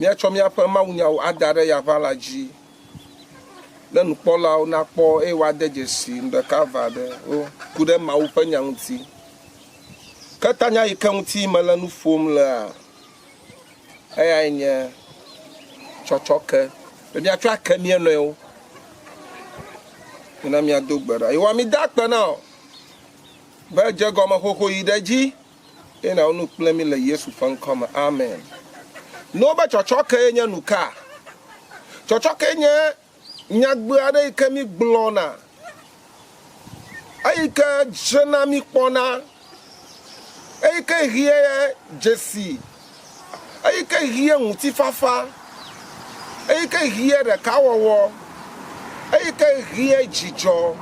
Míatsɔ míaƒe mawunyawo ada ɖe yaʋala dzi ne nukpɔlawo nakpɔ eye woade dzesi nu ɖeka eve aɖewo ku ɖe Mawu ƒe nya ŋuti. Ke tanya yi ke ŋuti mele nu ƒom lea, eyae nye tsɔtsɔke, be míatsɔ ake mía nɔewo. Mina míado gbe ɖa. Yehowa, mída akpe na wò be èdze egɔme xoxo yi ɖe edzi. Eye nàwɔ nu kple mí le Yesu ƒe ŋkɔ me. Amen. Ne wobe tsɔtsɔke nye nu ka? Tsɔtsɔke nye nyagbe aɖe yi ke mí gblɔna, eyi ke dzena mí kpɔna, eyi ke hie dzesi, eyi ke hie ŋutifafa, eyi ke hie ɖekawɔwɔ, eyi ke hie dzidzɔ,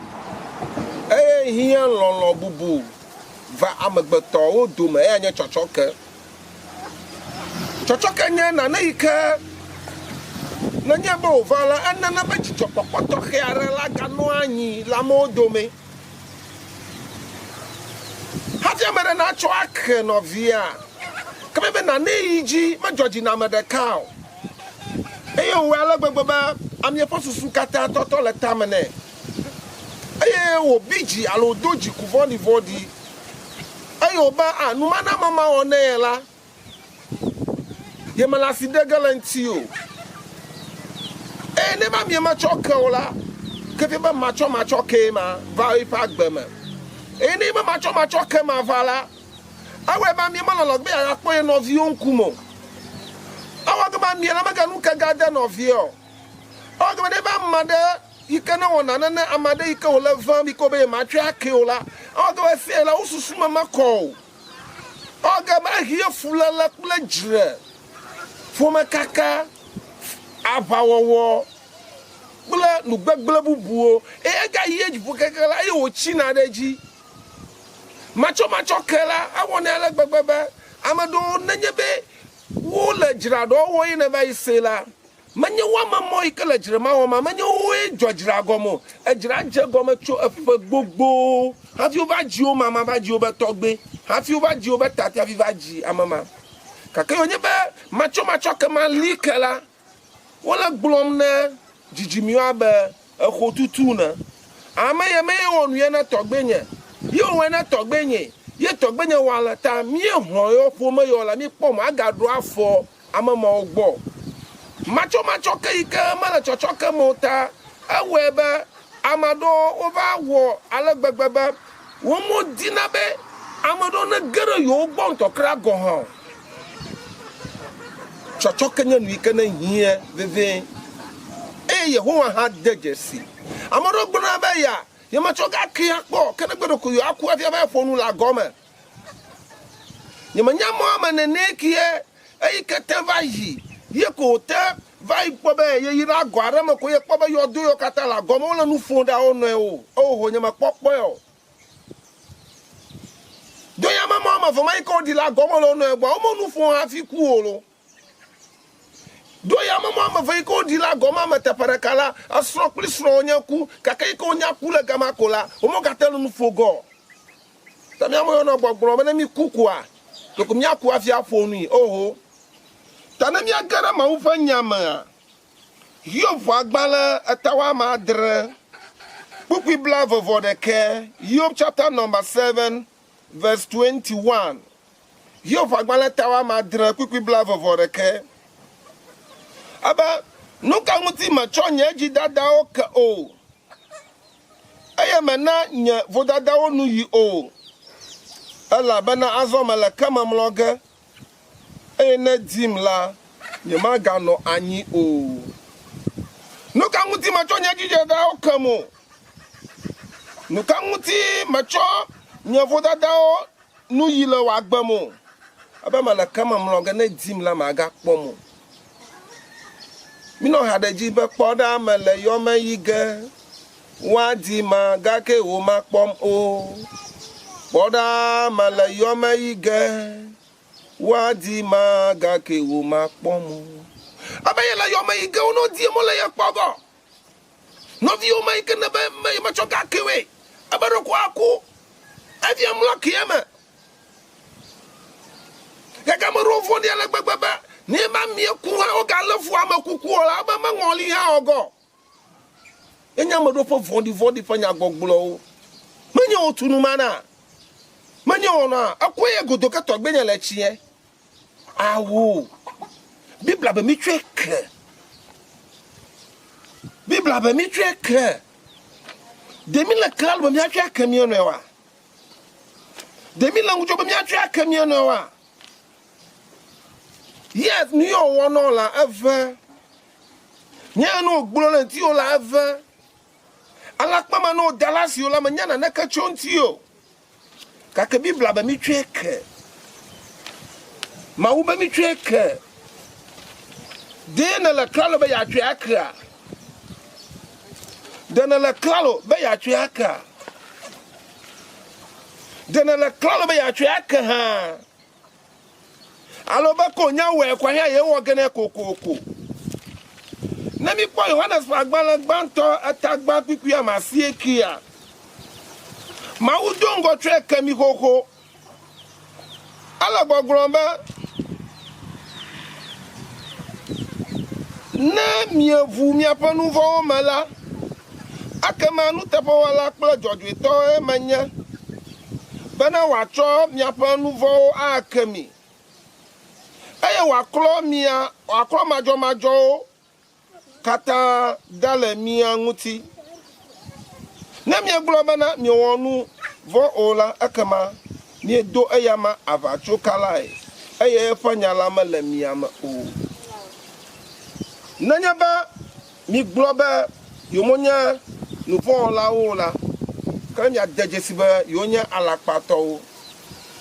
eye hie lɔlɔ̃ bubu. va amegbetɔwo dome, eya nye tsɔtsɔke. Tsɔtsɔke nye nane yi ke nenye be wòva la, enana be dzidzɔkpɔkpɔ tɔxɛ aɖe la ganɔa anyi le amewo dome. Hafi ame ɖe natsɔ ake nɔvia, ke be nane yi dzi medzɔ dzi na ame ɖeka o. Eye wòwɔe ale gbegbe be amea ƒe susu katã tɔtɔ le tame nɛ. Eye wòbi dzi alo wòdo dziku vɔ̃ɖivɔ̃ɖi, eye wòbe, A, nu ma ne ame ma wɔ nɛ la, yemele asi de ge le eŋuti o. Eye ne be amea metsɔ ke o la, ke fia be matsɔmatsɔ kee ma va eƒe agbe me. Eye ne be matsɔmatsɔ ke ma va la, ewɔe be amea melɔlɔ be yeagakpɔ ye nɔviwo ŋkume o. Ewɔ ge be amea la meganu ke gade nɔvia o. Ewɔ ge be ne be ame aɖe yi ke ne wɔ nane ne ame aɖe yi ke wòle vem yi ke wòbe yematsɔe akee o la, ewɔ ge be fiae la, wo susu me mekɔ o. Ewɔ ge be ehie fuléle kple dzre, ƒomekaka, aʋawɔwɔ kple nu gbegblẽ bubuwo. Eye egayi edzi ƒo keke la, eye wòtsina ɖe edzi. Matsɔmatsɔ ke la, ewɔnɛ ale gbegbe be ame ɖewo nenye be wole dzra ɖewo wɔm eye nèva yi see la, Menye wo ame mɔ yi ke le dzre ma wɔma, menye woe dzɔ dzrea gɔme o. Edzrea dze gɔme tso eƒe gbogbowo hafi wova dzi wo mama va dzi wobe tɔgbe, hafi wova dzi wobe tate hafi va dzi ame ma. Gake wònye be matsɔmatsɔ ke ma li ke la, wole gblɔm ne dzidzimiwo abe exotutu ne. Ame ye mee wɔ nu ye ne tɔgbenye, ye wòwɔe ne tɔgbenye, ye tɔgbenye wɔ ale ta mí hlɔ̃ yɔ ƒome yɔ la mí kpɔ mɔ agaɖo afɔ ame mawo gbɔ o. Matsɔmatsɔ ke yi ke mele tsɔtsɔ ke me o ta, ewɔe be ame aɖewo wova wɔ ale gbegbe be womedina be ame aɖewo nege ɖe yewo gbɔ ŋutɔ kura gɔ̃ hã o. Tsɔtsɔke nye nu yi ke nehiã vevie eye Yehowa hã de dzesi. Ame aɖewo gblɔna be ya yemetsɔ ga kee akpɔ o, ke negbe ɖeko yewoaku hafi ava ƒo nu le agɔ me. Nyemenya mɔ ame nɛnɛ kie eyi ke te va yi ye ko wòte va yi kpɔ be yeyi ɖe agɔ aɖe me ko yekpɔ be yɔdo yiwo katã le agɔ me wole nu ƒom ɖe wo nɔewo. Oho, nyemekpɔ kpɔe o. Do ya me mɔ ame eve ma yi ke woɖi le agɔ me le wo nɔewo gbɔ, wome nu ƒom hafi ku o lo. Do ya me mɔ ame eve yi ke woɖi le agɔ ma me teƒe ɖeka la, esrɔ̃ kple srɔ̃ wonye ku, gake yi ke wonya ku le gama ko la, womegate ŋu nu ƒo ge o. Ta mía amewo nɔ gbɔgblɔm be ne míku koa, ɖeko míaku hafi aƒo nui. Oho! Ta ne míage ɖe Mawu ƒe Nya mea, Hiob ƒe agbalẽ eta woame adre, kpukpui blaeve-vɔ-ɖekɛ, Hiob chapter number 7, verse 21. Hiob ƒe agbalẽ ta woame adre, kpukpui blaeve-vɔ-ɖekɛ. Ebe, Nu ka ŋuti mètsɔ nye dzidadawo ke o, eye mèna nye vodadawo nu yi o? Elabena azɔ mele ke me mlɔ ge, eye ne dim la, nyemaganɔ anyi o. Nu ka ŋuti metsɔ nye dzidzedadawo kem o? Nu ka ŋuti metsɔ nye vodadawo nu yi le wò agbe me o? Ebe mele ke me mlɔ ge, ne dim la, màgakpɔm o. Minɔ ha ɖe dzi be, Kpɔ ɖa, mele yɔ me yi ge. Woadi ma gake womakpɔm o. Kpɔ ɖa, mele yɔ me yi ge. Woadi ma gake womakpɔm o. Ebe yele yɔ me yi ge, wonɔ die mole ye kpɔ gɔ. Nɔviwo me yi ke nebe me yemetsɔ ga ke woe, ebe ɖeko aku. Evia mlɔ kea me. Gake ame ɖewo vɔ̃ɖi ale gbegbe be Ne ema mieku hã wogalé fu ame kukuwo la, ebe meŋɔli hã o gɔ. Enye ame ɖewo ƒe vɔ̃ɖivɔ̃ɖi ƒe nyagbɔgblɔwo. Menye wò tunu ma na. Menye wò na. Ekɔe ye godo ke tɔgbenye le tsie. Awo. Biblia be mitsɔe ke. Biblia be mitsɔe ke. Ɖe mi le klalo be míatsɔe ake mía nɔewoa? Ɖe mi le ŋudzɔ be míatsɔe ake mía nɔewoa? Yes, nu yɔ wɔ nɔ la eve. Nye nu wògblɔ le ŋutiwò la eve. Alakpa ma ne wòda le asiwò la, menya naneke tso eŋuti o. Gake Biblia be mitsɔe ke. Mawu be mitsɔe ke. Ɖe nèle klalo be yeatsɔe akea? Ɖe nèle klalo be yeatsɔe akea? Ɖe nèle klalo be yeatsɔe ake hã? Alo be ko nya wɔe ko hiã yewɔ ge nɛ kokoko. Ne míkpɔ Yohanes ƒe agbalẽ gbãtɔ eta gbã kpukpui ame asiekea, Mawu do ŋgɔ tsɔe ke mí xoxo. Ele gbɔgblɔm be, Ne mieʋu miaƒe nu vɔ̃wo me la, ekema nuteƒewɔla kple dzɔdzɔetɔe menye. Bene wòatsɔ miaƒe nu vɔ̃wo ake mi, eye wòaklɔ mia, wòaklɔ madzɔmadzɔwo katã ɖa le mia ŋuti. Ne miegblɔ bena miewɔ nu vɔ̃ o la, ekema miedo eyama aʋatsokalae, eye eƒe nya la mele mia me o. Nenye be Migblɔ be yewomenye nuvɔ̃wɔlawo o la, ke miade dzesi be yewonye alakpatɔwo.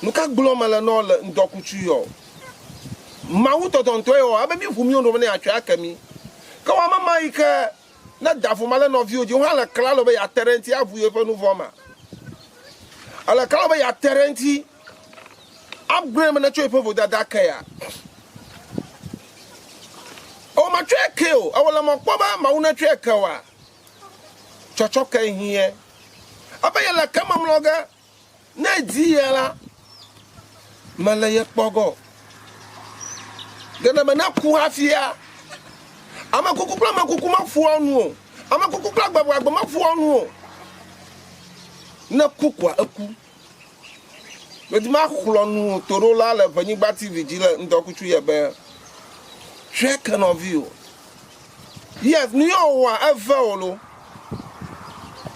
Nuka gblɔm mele na wò le ŋdɔkutsu yɔ? Mawu tɔtɔŋtɔe wɔ ebe míʋu míwo ɖo be ne yeatsɔe ake mí. Ke wò ame ma yi ke ne da vo ma le nɔviwò dzi, wò hã le klalo be yeate ɖe eŋuti aʋu yeƒe nuvɔ̃ ma. Ele klalo be yeate ɖe eŋuti agblɔe be netsɔ yeƒe vodada kea? Ewɔ metsɔe ke o. Ewɔ le mɔ kpɔm be Mawu netsɔe ke oa? Tsɔtsɔke hiã. Ebe yele ke me mlɔ ge. Ne edi ye la, mele ye kpɔ ge o. Ɖe me ne ku hafia? Ame kuku kple ame kuku meƒoa nu o. Ame kuku kple agbe meƒoa nu o. Ne ku koa, eku. Medi maxlɔ̃ nu toɖola le Ʋenyigba TV dzi le ŋdɔkutsu ye be, Tsɔe ke nɔviwò. Yes, nu ye wòwɔa eve wò lo.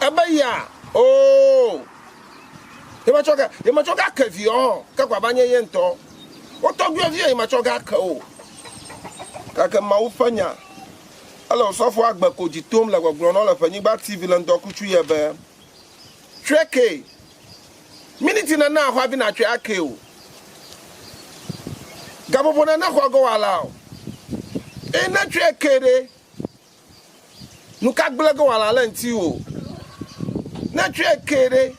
Ebe ya, oo. Yemetsɔ ke, yemetsɔ ge ake viɔ hã, ke ko ava nye ye ŋutɔ. Wo tɔgbuiɔ viɔ yemetsɔ ge ake o. Gake Mawu ƒe nya, ele osɔfo agbe ko dzi tom le gbɔgblɔ nɔ le Ʋenyigba TV le ŋdɔkutsu ye be, Tsɔe kee. Miniti nene axɔ hafi nàtsɔe akee o. Gaƒoƒo nene xɔ ge wòala o. Eye ne etsɔe kee ɖe, nuka gblẽ ge wòala le ŋutiwò? Ne etsɔe kee ɖe,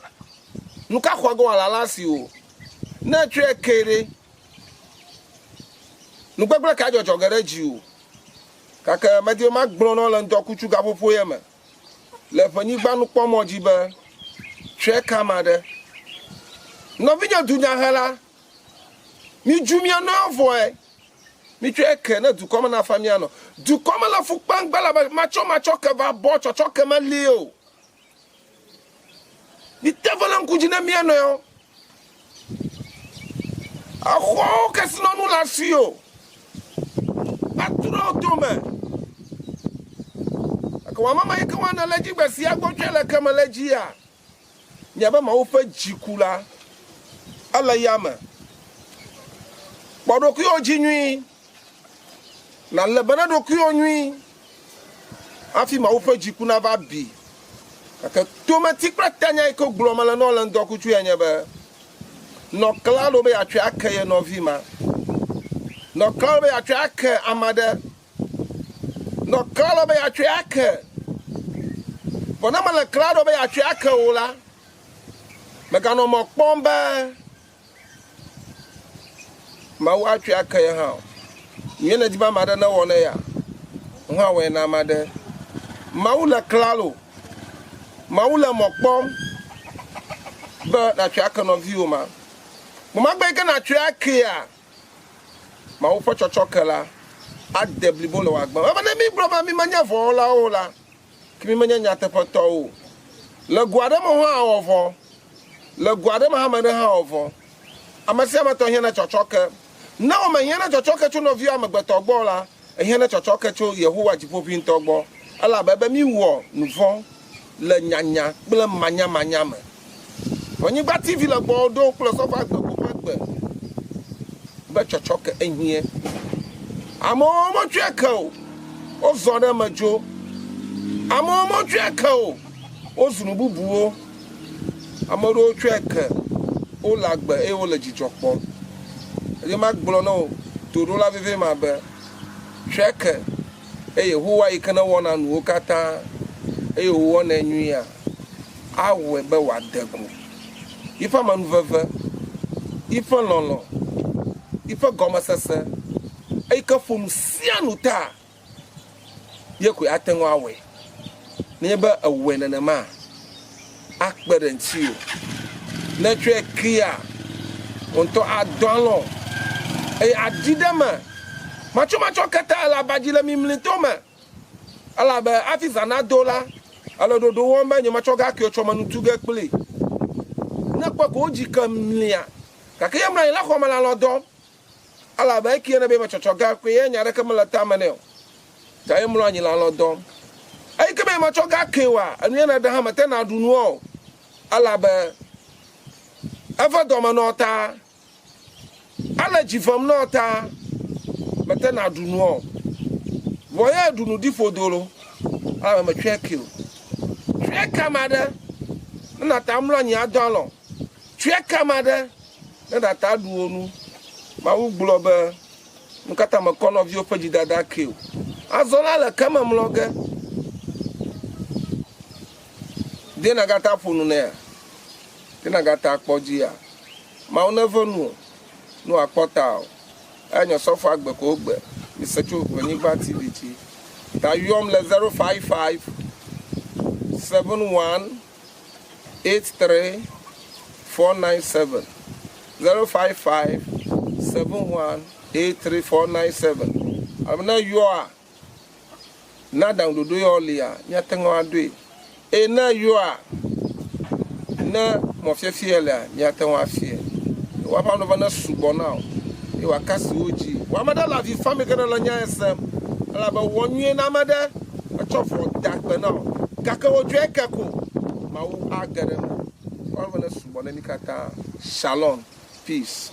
nuka xɔ ge wòala le asiwò? Ne etsɔe kee ɖe, nugbegblẽ ka dzɔdzɔ ge ɖe dziwò? Gake medi be magblɔ na wò le ŋdɔkutsu gaƒoƒo ye me. le ƒenyigba nukpɔmɔ dzi be, Tsɔe ke ame aɖe. Nɔvinye dunyahela, midzu mia nɔewo vɔe. Mitsɔe ke ne dukɔ me nafa mianɔ. Dukɔ me le fu kpem gbe elabe matsɔmatsɔ ke va bɔ, tsɔtsɔ ke meli o. Mite vɔ le ŋku dzi ne mia nɔewo. Exɔwo kesinɔnu le asiwò. Atrɔ wò dome. Gake wò ame ma yi ke woana le edzi gbe sia gbɔ tsɔe le keme le edzia, nya be Mawu ƒe dziku la, ele yame. Kpɔ ɖokuiwò dzi nyuie. Nàlé be na ɖokuiwò nyuie hafi Mawu ƒe dziku nava bi. Gake tometi kple tanya yi ke gblɔm mele na wò le ŋdɔkutsu nye be, nɔ klalo be yeatsɔe ake ye nɔvi ma. Nɔ klalo be yeatsɔe ake ame aɖe. Nɔ klalo be yeatsɔe ake. Vɔ ne mele klalo be yeatsɔe ake o la, mèganɔ mɔ kpɔm be Mawu atsɔe ake ye hã o. Nyuie nèdi be ame aɖe newɔ ne ya, wò hã wɔe na ame aɖe. Mawu le klalo. Mawu le mɔ kpɔm be nàtsɔe ake nɔviwò ma. Gbemagbe yi ke nàtsɔe akea, Mawu ƒe tsɔtsɔke la ade blibo le wò agbe me. Ebe ne mígblɔ be mímenye vɔ̃wɔlawo o la, ke mímenye nyateƒetɔwo o. Le go aɖe me hã wɔ vɔ̃, le go aɖe me hã ame aɖe hã wɔ vɔ̃. Ame sia ame tɔ hiã na tsɔtsɔke. Ne wò mehiã na tsɔtsɔke tso nɔviwò amegbetɔ gbɔ o la, ehiã na tsɔtsɔke tso Yehowa Dziƒoʋĩtɔ gbɔ, elabe be míwɔ nu vɔ̃ le nyanya kple manyamanya me. Anyigba TV le gbɔwò ɖom kple sɔƒe agbe ko ƒe gbe be tsɔtsɔke ehiã. Amewo metsɔe ke o, wozɔ ɖe eme dzo. Amewo metsɔe ke o, wozu nu bubuwo. Ame aɖewo tsɔe ke, wole agbe eye wole dzidzɔ kpɔm. Eye magblɔ na wò toɖola vevie ma be, Tsɔe ke, eye Yehowa yi ke newɔna nuwo katã eye wòwɔnɛ nyuiea, awɔe be wòade go. Yiƒe amenuveve, yiƒe lɔlɔ̃, yiƒe gɔmesese, eyi ke ƒo nu sia nu ta, ye koe ate ŋu awɔe. Nenye be èwɔe nenema, akpe ɖe ŋutiwò. Ne ètsɔe kea, wò ŋutɔ àdɔ alɔ̃ eye àɖi ɖe eme. Matsɔmatsɔ ke ta èle aba dzi le mimli to me. Elabe hafi zã nado la, èle ɖoɖo wɔm be nyemetsɔ ga kee o, tsɔ me nu tu ge kplii. Ne ekpɔe ko wodzi ke mlia, gake ye mlɔ anyi le xɔ me le alɔ̃ dɔm. Elabe ekie ne be metsɔtsɔ ga koe ye nya ɖeke mele tame nɛ o. Ta ye mlɔ anyi le alɔ̃ dɔm. Eyi ke be yemetsɔ ga kee oa, enu ye nèɖe hã mete nàɖu nua o. Elabe eve dɔme nɔ ta, ele dzi vem nɔ ta, mete nàɖu nua o. Vɔ ye ɖu nu ɖi ƒodo lo, elabe metsɔe kee o. Tsɔe ke ame aɖe ne nàte amlɔ anyi adɔ alɔ̃. Tsɔe ke ame aɖe Ne ɖata ɖu wo nu. Mawu gblɔ be, Nukata mekɔ nɔviwo ƒe dzidada ke o? Azɔ la le ke me mlɔ ge. Ɖe nàgate aƒo nu nɛa? Ɖe nàgate akpɔ dzia? Mawu neve nuwò, ne wòakpɔ tawò. Eya nye sɔfo agbe ko wogbe. Mise tso Ʋenyigba TV dzi. Ta yɔm le 055 71 83 497 055 71 83 497 Alo ne eyɔa, ne aɖaŋuɖoɖo yawo lia, míate ŋu aɖoe. Eye ne eyɔa, ne mɔfiafia lia, míate ŋu afiae. Woaƒe amenuveve nesugbɔ na wò eye wòakasi wò dzi. Wò ame ɖe le avi fam yi ke nèle nya ya sem elabe wɔ nyuie na ame ɖe etsɔ vɔ̃ da akpe na wò gake wò dzɔe ke ko Mawu age ɖe eme. Woaƒe amenuveve nesugbɔ na mí katã. Shalom. Peace.